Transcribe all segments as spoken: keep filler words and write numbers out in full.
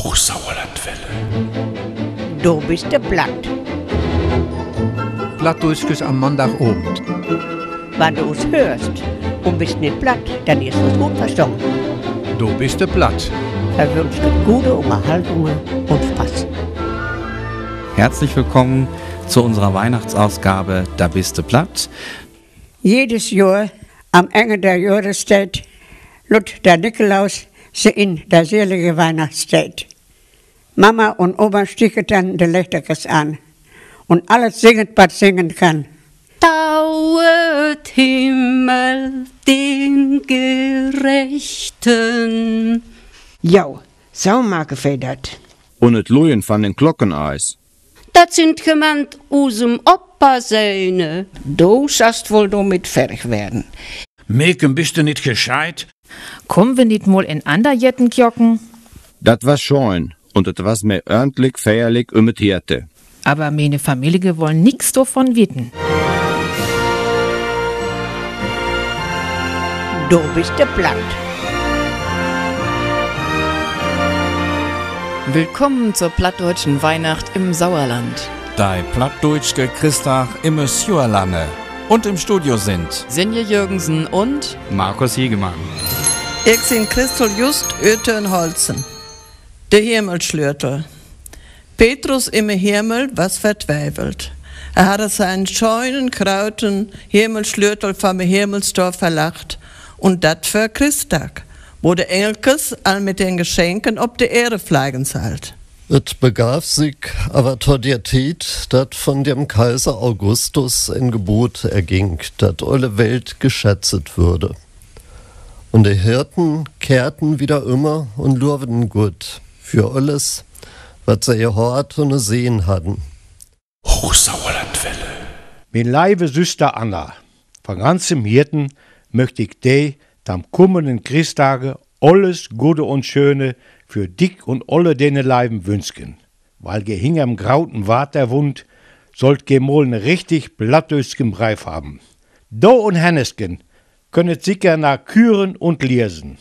Hochsauerlandwelle. Do bist de platt. Plattdüütskes an'n Maandagavend. Wann du us höörst un bist nit platt, denn hest us goot verstahn. Do bist de platt. Wi wünscht di gode Ünnerhaltung un Spaß. Herzlich willkommen zu unserer Weihnachtsausgabe Da bist de platt. Jedes Johr an'n Enge der Johrestiet lütt de Nikolaus se in de selige Weihnachtstiet. Mama un Opa stieket denn de Lechterkes an un allet singet, wat singen kann. Dauet Himmel den Gerechten. Jo, so make wi dat. Un et Luien van den Klockeneis. Dat sünd gemannt usem Opa siene. Du schasst woll dormit fertig weren. Meken, bist du nit gescheit? Kunnen wi nit mal en anner Jetten kjoken? Dat was schöön, un et was mi örnlik feierlik üm et Hierte. Aver miene Familie woll nix dorvon weten. Do bist de platt. Willkommen zur plattdeutschen Weihnacht im Sauerland. De plattdüütske Christdag im Suerlanne. Un im Studio sünd Sinje Jürgensen un Markus Hiegemann. Ik sin Christel Just ut Tönholzen. De Himmelslötel. Petrus inne Himmel was vertwiefelt. He harr seinen schönen, groten Himmelslötel vonne Himmelsdöör verlacht, un dat vör Christdag, wo de Engelkes all mit den Geschenken op de Eer fleigen sallt. Et begaff sik aver to der Tiet, dat von dem Kaiser Augustus en Gebot erging, dat alle Welt geschätzet würde. Un de Hirten kehrten wieder ümmer un lovden Gott för alles, wat se höört un sehn hadden. Hochsauerlandwelle. Mien leive Süster Anna, von ganzem Hierten möcht ik di tam kummenden Christdage alles Gode un Schöne för dik un alle dene Leiven wünschen. Wiel ge hingerm grauten Water wunnt, sollt ge mol en richtig plattdüütsken Breif haben. Do un Hennesken köönt seker na küren un liesen.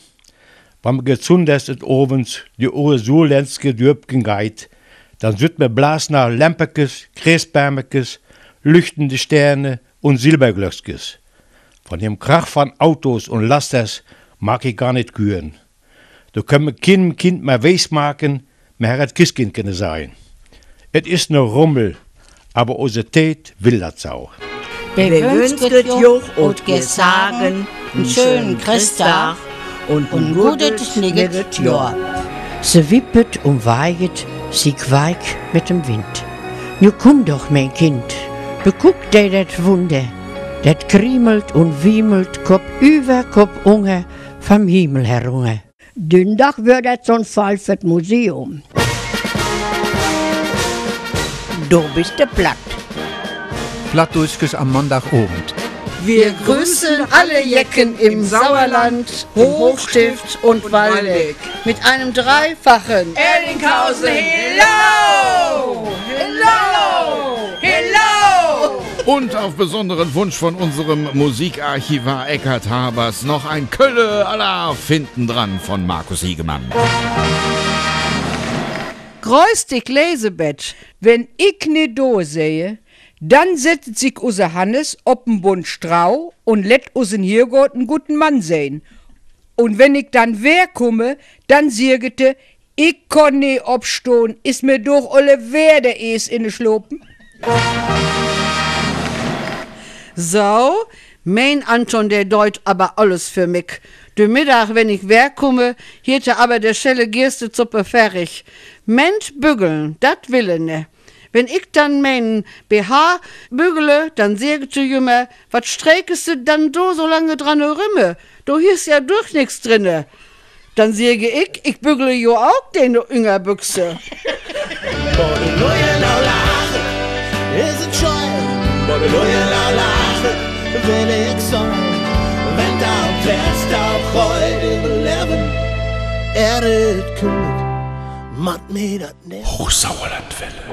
Wann me gesünners et Avends dör use suerlandske Dörpken geiht, denn süht me blaas na Lämpekes, Christbämekes, lüchtende Sterne un Silberglöckskes. Von dem Krach von Autos un Lasters mag ik gar nit küren. Dor köönt me keenem Kind mehr wees maken, me harr et Christkind kenne sein. Et is ne Rummel, aver use Tiet will dat so. Wi wünsket jo ut Gesagen en schönen Christdag un en gutet nieget Johr. Se wippet un weiget sik week mit dem Wind. Nu kumm doch, mien Kind, bekuck di dat Wunder, dat kriemelt un wiemelt koppöver koppünger vom Himmel herunger. Dündag wöör dat so'n Fall för't Museum. Do bist de platt. Plattdüütskes an'n Maandagavend. Wir grüßen alle Jecken im Sauerland, Hochstift und Waldeck mit einem dreifachen Erlinghausen Hello! Hello! Hello! Und auf besonderen Wunsch von unserem Musikarchivar Eckhard Habers noch ein Kölle Alaaf hinten dran von Markus Hiegemann. Gröös dik, Lesebeth, wenn ik nit do sehe, dann sett sik use Hannes op en Bund Strau un lett usen Hiergoot en guten Mann sehn. Un wenn ik dann weer kumme, dann sieget he: Ik konn nit opstahn, is mi doch alle weer de Ees inne slopen. So, mien Anton, de deit aver alles för mik. De Middag, wenn ik weer kumme, hiet he aver de schelle Gerstezuppe ferrig. Ment büggeln, dat will he nit. Wenn ik dann mien B H büggele, dann segget he jümmer: Wat strekest du dann do so lange dran rümme? Do is ja doch nix drinne. Dann segge ik: Ik büggele jo ok dene Üngerbüxe. Bor de Lüe nau lachen, is et schöön. Bor de Lüe nau lachen, will ik sien. Wenn dat Fest ok heut beleven, er et kümmet, maakt mi dat nix. Hochsauerlandwelle.